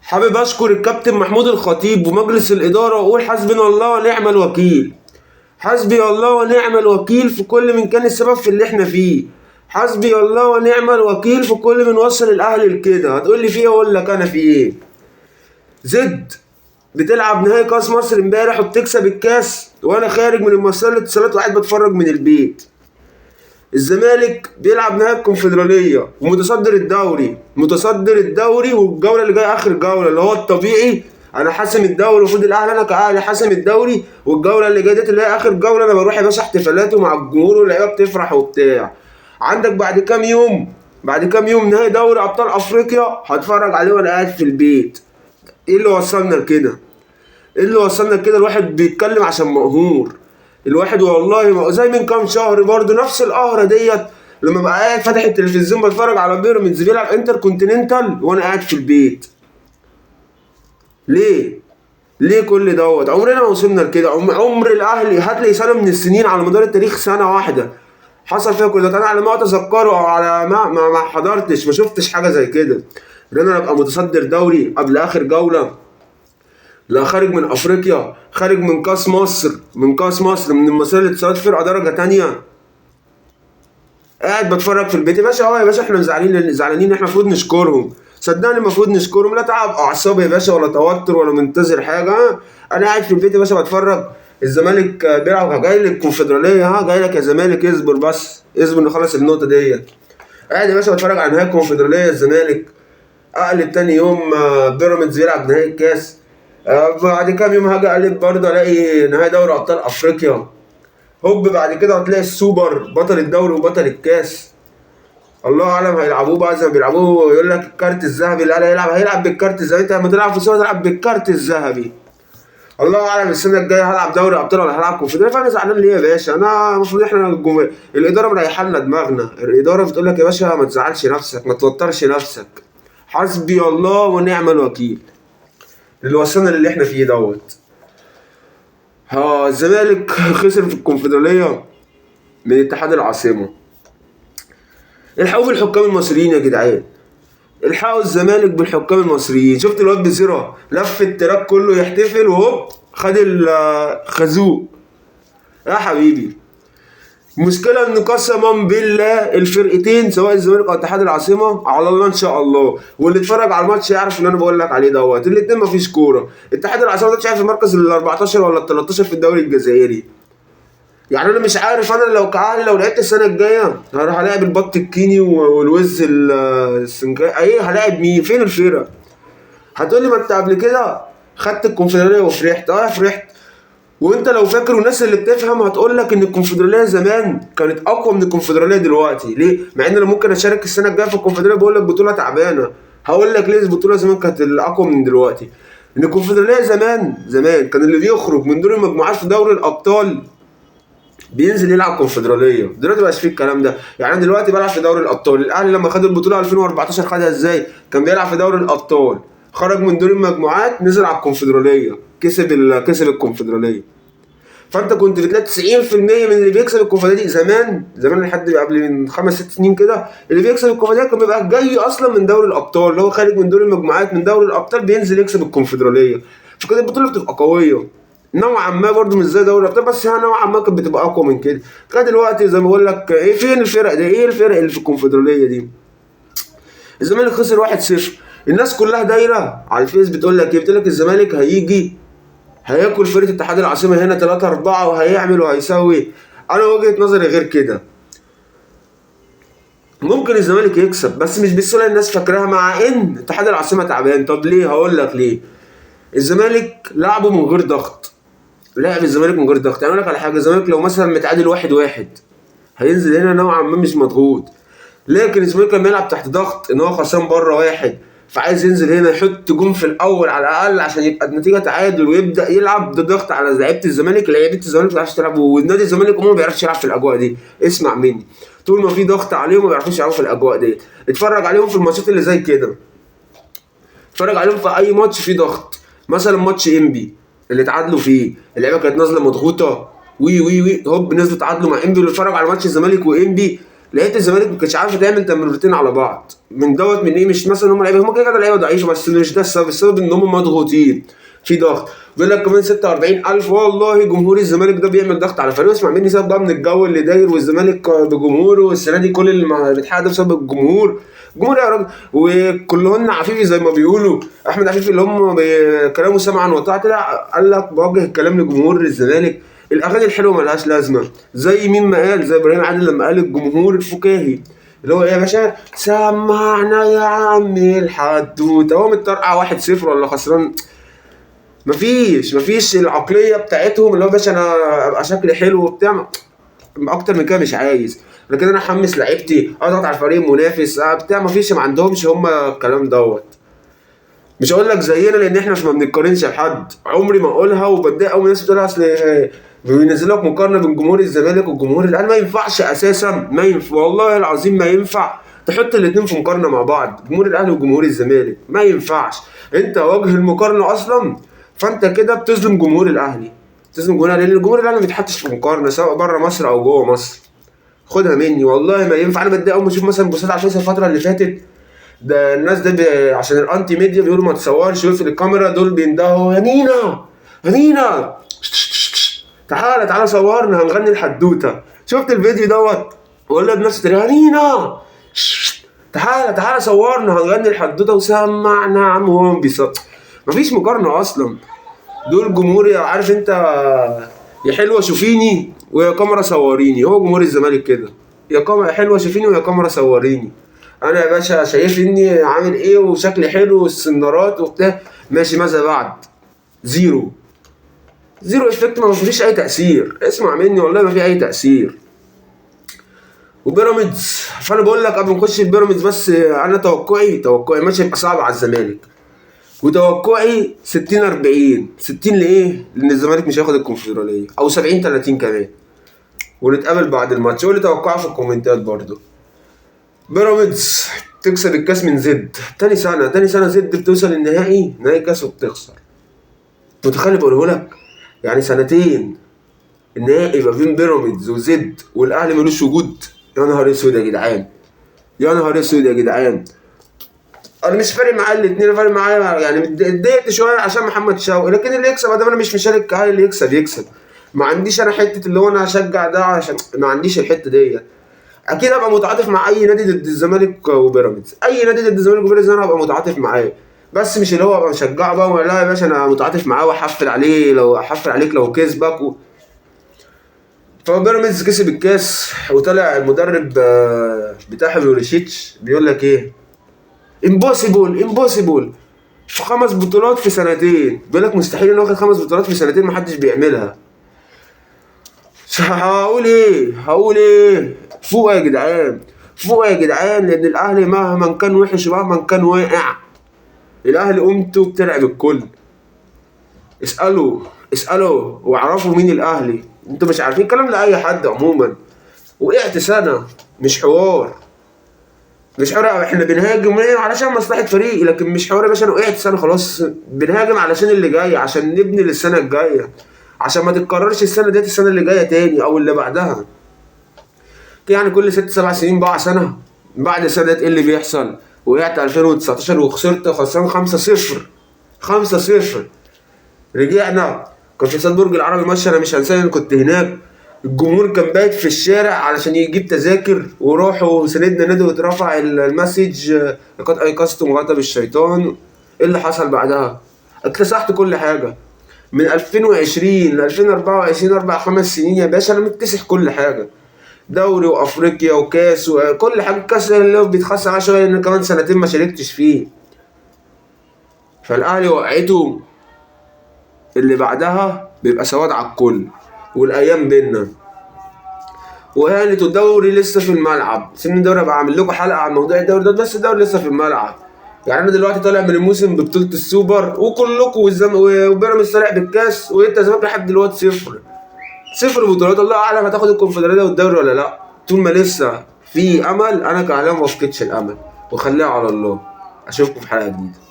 حابب اشكر الكابتن محمود الخطيب ومجلس الادارة واقول حسبنا الله ونعم الوكيل. حسبي الله ونعم الوكيل في كل من كان السبب في اللي احنا فيه. حسبي الله ونعم الوكيل في كل من وصل الاهلي لكده. هتقول لي فيه، اقول لك انا في ايه. زد بتلعب نهائي كاس مصر امبارح وبتكسب الكاس، وانا خارج من المصرية للاتصالات وقاعد بتفرج من البيت. الزمالك بيلعب نهائي الكونفدراليه ومتصدر الدوري، متصدر الدوري، والجوله اللي جاية اخر جولة اللي هو الطبيعي انا حاسم الدوري، المفروض الاهلي انا كاهلي حاسم الدوري، والجوله اللي جاية ديت اللي هي اخر جولة انا بروح يا باشا احتفالات ومع الجمهور واللعيبة بتفرح وبتاع. عندك بعد كام يوم، بعد كام يوم نهائي دوري ابطال افريقيا هتفرج عليه وانا قاعد في البيت. ايه اللي وصلنا لكده؟ ايه اللي وصلنا لكده؟ الواحد بيتكلم عشان مقهور. الواحد والله ما زي من كام شهر برضه نفس القهره ديت، لما بقى قاعد فاتح التلفزيون بتفرج على بيراميدز بيلعب انتر كونتيننتال وانا قاعد في البيت. ليه؟ ليه كل دوت؟ عمرنا ما وصلنا لكده. عمر الاهلي هات لي سنة من السنين على مدار التاريخ سنة واحدة حصل فيها كل ده. انا على ما اتذكره او على ما حضرتش، ما شفتش حاجة زي كده، ان انا ابقى متصدر دوري قبل اخر جولة، لا خارج من افريقيا، خارج من كاس مصر، من كاس مصر، من المصرية للاتصالات فرقه درجه تانية، قاعد بتفرج في البيت يا باشا. اه يا باشا احنا زعلانين، زعلانين، احنا المفروض نشكرهم، صدقني المفروض نشكرهم. لا تعب اعصاب يا باشا ولا توتر ولا منتظر حاجة، انا قاعد في البيت يا باشا بتفرج. الزمالك بيلعب، جاي لك الكونفدراليه، ها جاي لك يا زمالك، اصبر بس، اصبر نخلص النقطة ديت. قاعد يا باشا بتفرج على نهائي الكونفدراليه، الزمالك اقلب تاني يوم بيراميدز يلعب نهائي الكاس، بعد كام يوم هاجي اقلب برضه الاقي نهائي دوري ابطال افريقيا، هوب بعد كده هتلاقي السوبر بطل الدوري وبطل الكاس. الله اعلم هيلعبوه بقى زي ما بيلعبوه، يقول لك الكارت الذهبي، اللي هيلعب هيلعب بالكارت الذهبي. انت لما تلعب في السوبر تلعب بالكارت الذهبي. الله اعلم السنة الجاية هلعب دوري ابطال ولا هلعب كونفدراليه. فانا زعلان ليه يا باشا؟ انا المفروض احنا الجمهور، الادارة مريحه لنا دماغنا، الادارة بتقول لك يا باشا ما تزعلش نفسك، ما توترش نفسك. حسبي الله ونعم الوكيل اللي وصلنا للي احنا فيه دوت. ها الزمالك خسر في الكونفدراليه من اتحاد العاصمة. الحقوا بالحكام المصريين يا جدعان، الحقوا الزمالك بالحكام المصريين. شفت الواد بزيرة لف ال track كله يحتفل وهوب خد الخازوق. يا حبيبي المشكلة ان قسما بالله الفرقتين سواء الزمالك او اتحاد العاصمة على الله ان شاء الله، واللي اتفرج على الماتش يعرف اللي انا بقول لك عليه دوت. الاتنين مفيش كورة. اتحاد العاصمة ده مش عارف المركز ال 14 ولا ال 13 في الدوري الجزائري. يعني انا مش عارف، انا لو كأهلي لو لعبت السنة الجاية هروح الاعب البط الكيني والوز السنغالي، ايه هلاعب مين؟ فين الفرق؟ هتقول لي ما انت قبل كده خدت الكونفدراليه وفرحت. اه فرحت، وانت لو فاكر والناس اللي بتفهم هتقول لك ان الكونفدراليه زمان كانت اقوى من الكونفدراليه دلوقتي. ليه؟ مع ان انا ممكن اشارك السنة الجاية في الكونفدراليه بقول لك بطوله تعبانة، هقول لك ليه البطولة زمان كانت الاقوى من دلوقتي. ان الكونفدراليه زمان زمان كان اللي بيخرج من دور المجموعات في دوري الابطال بينزل يلعب كونفدراليه، دلوقتي مبقاش فيه الكلام ده. يعني انا دلوقتي بلعب في دوري الابطال. الاهلي لما خد البطولة 2014 خدها ازاي؟ كان بيلعب في دوري الابطال، خرج من دور المجموعات نزل على الكونفدراليه، كسب الكونفدراليه. فانت كنت بتلاقي 90% من اللي بيكسب الكونفدراليه زمان زمان لحد قبل من 5 6 سنين كده، اللي بيكسب الكونفدراليه كان بيبقى جاي اصلا من دوري الابطال، اللي هو خارج من دور المجموعات من دوري الابطال بينزل يكسب الكونفدراليه. فكانت البطولة بتبقى قوية نوعا ما، برضو مش زي دوري الابطال بس هي نوعا ما كانت بتبقى اقوى من كده. كان دلوقتي زي ما بقول لك ايه، فين الفرق دي؟ ايه الفرق اللي في الكونفدراليه دي؟ الزمالك خسر 1-0، الناس كلها دايرة على الفيس بتقول لك ايه؟ بتقول لك الزمالك هيجي هياكل فرقه اتحاد العاصمة هنا 3-4 وهيعمل وهيسوي. انا وجهه نظري غير كده. ممكن الزمالك يكسب بس مش بالسهولة الناس فاكراها، مع ان اتحاد العاصمة تعبان. طب ليه؟ هقول لك ليه. الزمالك لعبه من غير ضغط، لعب الزمالك من غير ضغط. يعني اقول لك على حاجة، الزمالك لو مثلا متعادل 1-1 هينزل هنا نوعا ما مش مضغوط، لكن الزمالك لما يلعب تحت ضغط ان هو خسران بره 1 فعايز ينزل هنا يحط جون في الاول على الاقل عشان يبقى النتيجة تعادل ويبدا يلعب. ده ضغط على لعيبة الزمالك، لعيبة الزمالك ما بتعرفش تلعب، والنادي الزمالك عموما ما بيعرفش يلعب في الاجواء دي. اسمع مني، طول ما في ضغط عليهم ما بيعرفوش يلعبوا في الاجواء دي. اتفرج عليهم في الماتشات اللي زي كده، اتفرج عليهم في اي ماتش فيه ضغط. مثلا ماتش انبي اللي اتعادلوا فيه، اللعيبة كانت نازله مضغوطه وي وي وي، هوب نزلوا اتعادلوا مع انبي. واللي اتفرج على ماتش الزمالك وانبي لقيت الزمالك ما كانتش عارفه تعمل تمريرتين على بعض من دوت من ايه. مش مثلا هم لعيبة، هم كده كده لعيبة ضعيفة، بس مش ده السبب. السبب ان هم مضغوطين في ضغط. بيقول لك كمان 46,000، والله جمهور الزمالك ده بيعمل ضغط على فريق. اسمع مني، سبب بقى من الجو اللي داير والزمالك بجمهوره، والسنة دي كل اللي بيتحقق ده بسبب الجمهور. جمهور يا راجل، وكلهن عفيفي زي ما بيقولوا. احمد عفيفي اللي هم كلامه سمعا وطاعة، طلع قال لك بوجه الكلام لجمهور الزمالك، الاغاني الحلوة ملهاش لازمه. زي مين ما قال، زي ابراهيم عادل لما قال الجمهور الفكاهي اللي هو ايه يا باشا، سمعنا يا عم الحدوتة، هو متطرقع 1-0 ولا خسران. مفيش العقلية بتاعتهم اللي هو باشا انا ابقى شكلي حلو وبتاع، اكتر من كده مش عايز، لكن انا احمس لعيبتي، اضغط على الفريق المنافس بتاع، مفيش، ما عندهمش هم الكلام دوت. مش هقول لك زينا لان احنا مش ما بنتقارنش بحد، عمري ما اقولها، وبتضايق قوي الناس بتقولها، اصل بينزلوا لك مقارنة بين جمهور الزمالك والجمهور الاهلي. ما ينفعش اساسا، ما ينفع والله العظيم، ما ينفع تحط الاثنين في مقارنة مع بعض، جمهور الاهلي وجمهور الزمالك، ما ينفعش. انت وجه المقارنة اصلا، فانت كده بتظلم جمهور الاهلي، بتظلم جمهور الاهلي، لان الجمهور الاهلي ما بيتحطش في مقارنة سواء بره مصر او جوه مصر. خدها مني والله ما ينفع. انا بتضايق اول ما اشوف مثلا بوستات على الفيس الفترة اللي فاتت، ده الناس ده عشان ال anti media بيقولوا ما تصورش ويقفل الكاميرا، دول بيندهوا يا مينا يا مينا تعالى تعالى صورنا هنغني الحدوتة. شفت الفيديو دوت؟ بقول له بنفس الطريقة، يا مينا تعالى تعالى صورنا هنغني الحدوتة وسمعنا عم، هو بيصور. مفيش مقارنة اصلا. دول جمهور عارف انت، يا حلوة شوفيني ويا كاميرا صوريني، هو جمهور الزمالك كده، يا كاميرا حلوة شوفيني ويا كاميرا صوريني. انا يا باشا شايف اني عامل ايه وشكلي حلو والسنارات وبتاع، ماشي، ماذا بعد؟ zero zero effect، ما فيش اي تاثير. اسمع مني والله ما في اي تاثير. وبيراميدز، فانا بقول لك قبل ما نخش البيراميدز، بس انا توقعي ماتش هيبقى صعب على الزمالك، وتوقعي 60-40، 60 لايه؟ لان الزمالك مش هياخد الكونفدراليه، او 70-30 كمان. ونتقابل بعد الماتش، قول لي توقعك في الكومنتات برضو. بيراميدز تكسب الكاس من زد، تاني سنة زد بتوصل النهائي، نهائي كاس وبتخسر. متخيل بقوله لك؟ يعني سنتين النهائي ما بين بيراميدز وزد والاهلي ملوش وجود. يا نهار اسود يا جدعان، يا نهار اسود يا جدعان. انا مش فارق معايا الاثنين، فارق معايا يعني اتضايقت شوية عشان محمد شوقي، لكن اللي يكسب ده انا مش مشارك كاهلي، اللي يكسب يكسب. ما عنديش انا حتة اللي هو انا هشجع ده عشان ما عنديش الحتة ديت. اكيد ابقى متعاطف مع اي نادي ضد الزمالك وبيراميدز، اي نادي ضد الزمالك وبيراميدز انا هبقى متعاطف معاه، بس مش اللي هو ابقى مشجعه بقى ولا لا يا باشا انا متعاطف معاه واحفل عليه، لو احفل عليك لو كسبك فبيراميدز كسب الكاس، وطلع المدرب بتاعهم يوريشيتش بيقول لك ايه؟ impossible impossible، في 5 بطولات في سنتين. بيقول لك مستحيل ان واخد 5 بطولات في سنتين، محدش بيعملها. هقول ايه؟ هقول ايه؟ فوق يا جدعان، فوق يا جدعان، لان الاهلي مهما كان وحش ومهما كان واقع، الاهلي قيمته بتلعب الكل. اسالوا اسالوا واعرفوا مين الاهلي، انتوا مش عارفين كلام لاي حد عموما. وقعت سنة مش حوار، مش حوار، احنا بنهاجم علشان مصلحة فريقي، لكن مش حوار يا باشا انا وقعت سنة خلاص، بنهاجم علشان اللي جاي، عشان نبني للسنة الجاية، عشان ما تتكررش السنة ديت السنة اللي جاية تاني او اللي بعدها. يعني كل 6 7 سنين بقع سنة، بعد السنة ديت ايه اللي بيحصل؟ وقعت 2019 وخسرت، خسران 5-0، 5-0. رجعنا، كان في استاد برج العربي ماتش انا مش هنساه، انا كنت هناك، الجمهور كان بايت في الشارع علشان يجيب تذاكر، وراحوا سندنا نادي واترفع ال message لقد ايقظتم غضب الشيطان. ايه اللي حصل بعدها؟ اكتسحت كل حاجة من 2020 ل 2024، 4 5 سنين يا باشا انا مكتسح كل حاجة، دوري وافريقيا وكاس وكل حاجة. الكاس اللي بيتخسر عليه شوية لان كمان سنتين ما شاركتش فيه. فالاهلي وقعته اللي بعدها بيبقى سواد على الكل، والايام بينا. وهانت الدوري لسه في الملعب، سن الدوري ابقى اعمل لكم حلقة عن موضوع الدوري ده، بس الدوري لسه في الملعب. يعني انا دلوقتي طالع من الموسم ببطولة السوبر وكلكم وبيراميدز طالع بالكاس، وانت زمالك لحد دلوقتي صفر بطولات. الله اعلم هتاخد الكونفدراليه والدوري ولا لا. طول ما لسه في امل، انا كاهلاوي ما افقدش الامل، وخليها على الله. اشوفكم في حلقة جديدة.